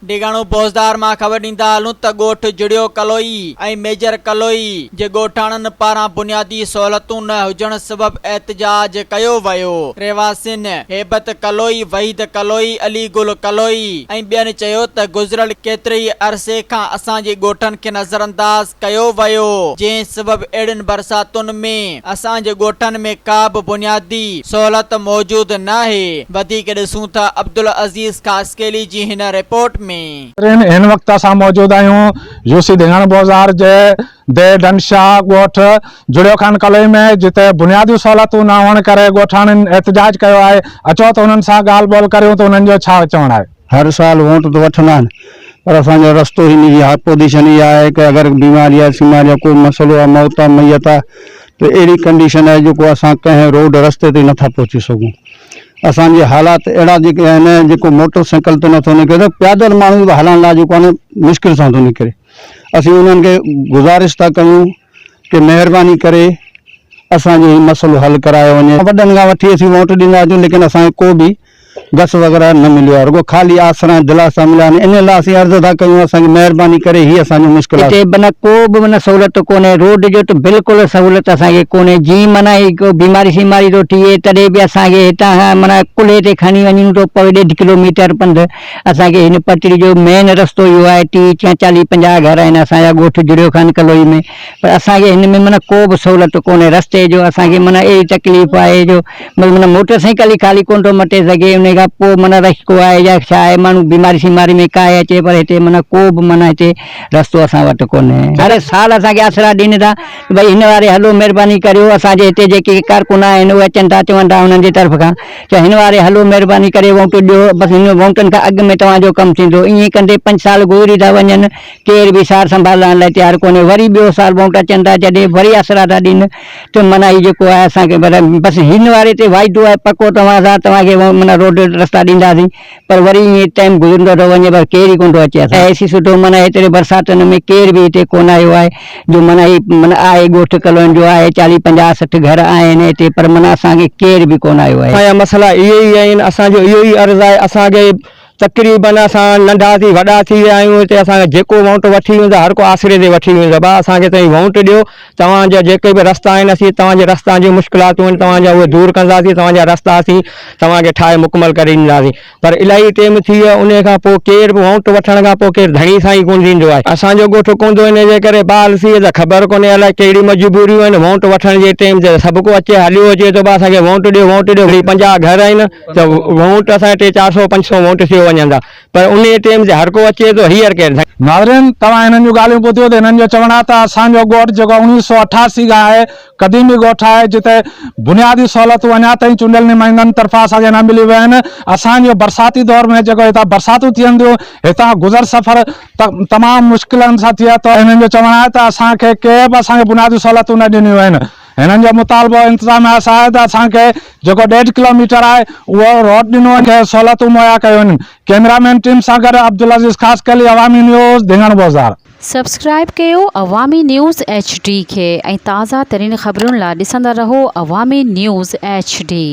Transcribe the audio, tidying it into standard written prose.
ڊيگاڻو بوزدار مان خبر ڏيندا هلون ته ڳوٺ جڙيو ڪلوئي ۽ ميجر ڪلوئي جي ڳوٺاڻن پاران بنيادي سهولتون نه هجڻ سبب احتجاج ڪيو ويو. رهواسين هيبت ڪلوئي، وحيد ڪلوئي، علي گل ڪلوئي ۽ ٻين چيو ته گذريل ڪيتري ئي عرصي کان اسان جي ڳوٺن کي نظرانداز ڪيو ويو جنهن سبب اهڙين برساتن ۾ اسان جي ڳوٺن ۾ ڪا به بنيادي سهولت موجود ناهي. وڌيڪ ڏسون ٿا عبدالعزيز خاصخيلي جي هن رپورٽ ۾. هن وقت اسان موجود آهيون يو سي ڌيڻ بوزار جي ديهه ڊنشاهه ڳوٺ جڙيو خان ڪلوئي ۾ جتي بنيادي سهولتون نه هئڻ ڪري ڳوٺاڻن احتجاج ڪيو آهي اچو ته انهن سان ڳالهه ٻولهه ڪريون ته انهن جو ڇا چوڻ آهي. هر سال ووٽ ته وٺندا آهن پر اسان جو رستو هن جي اها پوزيشن اها آهي ڪه اگر بيماري آهي سيماري آهي ڪو مسئلو آهي موت آهي ميت آهي ته اهڙي ڪنڊيشن آهي جيڪو اسان ڪنهن روڊ رستي تي نٿا پهچي سگهون اسان جي حالات اهڙا جيڪي آهن جيڪو موٽر سائيڪل تي نٿو نڪري ته پيادل ماڻهو به هلڻ لاء جيڪو آهي نه مشڪل سان ٿو نڪري اسين انهن کي گذارش ٿا ڪيون ڪي مهرباني ڪري اسان جو هي مسئلو حل ڪرايو وڃي وڏن کان وٺي اسين ووٽ ڏيندا اچون ليڪن اسان کي ڪو به گس وغيره نه مليو آهي رڳو خالي آسرا ۽ دلاسا مليا آهن انهي لاء اسين عرض ٿا ڪيون اسان کي مهرباني ڪري هي اسان جون مشڪلات. هتي معنيٰ ڪو به معنيٰ سهولت ڪونهي روڊ جو ته بلڪل سهولت اسان کي ڪونهي جي معنيٰ هي ڪو بيماري سيماري ٿو ٿئي تڏهن به اسان کي هتان کان معنيٰ ڪلهي تي کڻي وڃڻو ٿو پوي ڏيڍ ڪلو ميٽر پنڌ اسان کي هن پٽڙي جو مين رستو اهو آهي ٽيهه يا چاليهه پنجاهه گهر آهن اسان جا ڳوٺ جڙيو خان ڪلوئي ۾ پر اسان کي هن ۾ معنيٰ ڪو به سهولت ڪونهي رستي جو اسان کي معنيٰ اهڙي تڪليف آهي جو مطلب معنيٰ موٽر سائيڪل ئي خالي ڪونه ٿو مٽي سگهي انهي کان پوء معنيٰ رشڪو آهي يا ڇا آهي ماڻهو بيماري سيماري ۾ ڪاهي اچي پر هتي معنيٰ ڪو به معنيٰ هتي رستو اسان وٽ ڪونهي هر سال اسان کي آسرا ڏين ٿا ڀئي هن واري هلو مهرباني ڪريو اسان جي هتي جيڪي ڪارڪن آهن اهي اچن ٿا چون ٿا انهن جي طرف کان چي هن واري هلو مهرباني ڪري ووٽ ڏيو بس هن ووٽن کان اڳ ۾ توهان جو ڪم ٿيندو ائين ڪندي پنج سال گذري ٿا وڃن ڪير به سار سنڀال لهڻ لاء تيار ڪونهي وري ٻيو سال ووٽ اچن ٿا جڏهن وري آسرا ٿا ڏين ته معنيٰ هي جيڪو آهي اسان کي بس هن واري تي واعدو آهي پڪو توهان سان توهان کي معنيٰ روڊ رستا ڏينداسين پر وري ائين ٽائيم گذرندو ٿو وڃي پر ڪير ئي ڪونه ٿو اچي اسان ايسي سٺو معنيٰ هيتري برساتن ۾ ڪير به هتي ڪونه آيو آهي جو معنيٰ هي معنيٰ آهي ڳوٺ ڪلوئن جو آهي چاليهه پنجاهه 60 گهر آهن هتي پر معنيٰ اسان کي ڪير به ڪونه آيو آهي. اسان جا مسئلا اهي ئي آهن اسان جو اهو ئي عرض آهي اسان کي تقريبن اسان ننڍا ٿي وڏا ٿي ويا آهيون هتي اسان کي جيڪو وونٽ وٺي ويندو هر ڪو آسري تي وٺي ويندو ڀا اسان کي توهين وونٽ ڏيو توهان جا جيڪي به رستا آهن اسين توهان جي رستان جون مشڪلاتون آهن توهان جا اهي دور ڪنداسين توهان جا رستا اسين توهان کي ٺاهي مڪمل ڪري ڏينداسين پر الاهي ٽيم ٿي ويو انهي کان پوء ڪير به وونٽ وٺڻ کان پوء ڪير ڌڻي سان ئي ڪونه ڏيندو آهي اسان جو ڳوٺ ڪوندو انهي جي ڪري بحال ٿي ته خبر ڪونهي الائي ڪهڙي مجبوريون آهن وونٽ وٺڻ جي ٽيم تي سڀ ڪو اچي هليو اچي ٿو ڀا اسان کي وونٽ ڏيو وونٽ ڏيو وري 50 گهر آهن ته وونٽ اسان جا ٽي چار سئو پنج سئو وونٽ ٿيو وڃن ٿا پر انهيء ٽيم تي هر ڪو اچي ٿو هينئر ڪير ڌڻي. ناظرين توهان هنن جون ڳالهيون ٻڌيون ته هنن جو چوڻ آهي ته اسان جو ڳوٺ جيڪو 1988 کان آهي قديمي ڳوٺ آهي جتي بنيادي سهولتون اڃا تائين چونڊيل نمائندن طرفان اسان کي نه مليون ويون آهن اسان جو برساتي دور ۾ جيڪو هتان برساتون ٿين ٿيون هتان گذر سفر تمام مشڪلن سان ٿئي ٿو هنن جو چوڻ آهي ته اسان کي ڪي به اسان کي بنيادي سهولتون نه ڏنيون ويون آهن هنن جو مطالبو انتظاميا سان آهي ته اسان کي جيڪو ڏيڍ ڪلو ميٽر آهي اهو روڊ ڏنو وڃي کي سهولتون مهيا ڪيون وڃن ڪئميرا مين ٽيم سان گڏ عبدالعزيز خاصخيلي عوامي نيوز ڌينگڻ بوزار. سبسڪرائيب ڪيو عوامي نيوز ايڇ ڊي کي ۽ تازه ترين خبرن لا ڏسندا رهو عوامي نيوز ايڇ ڊي.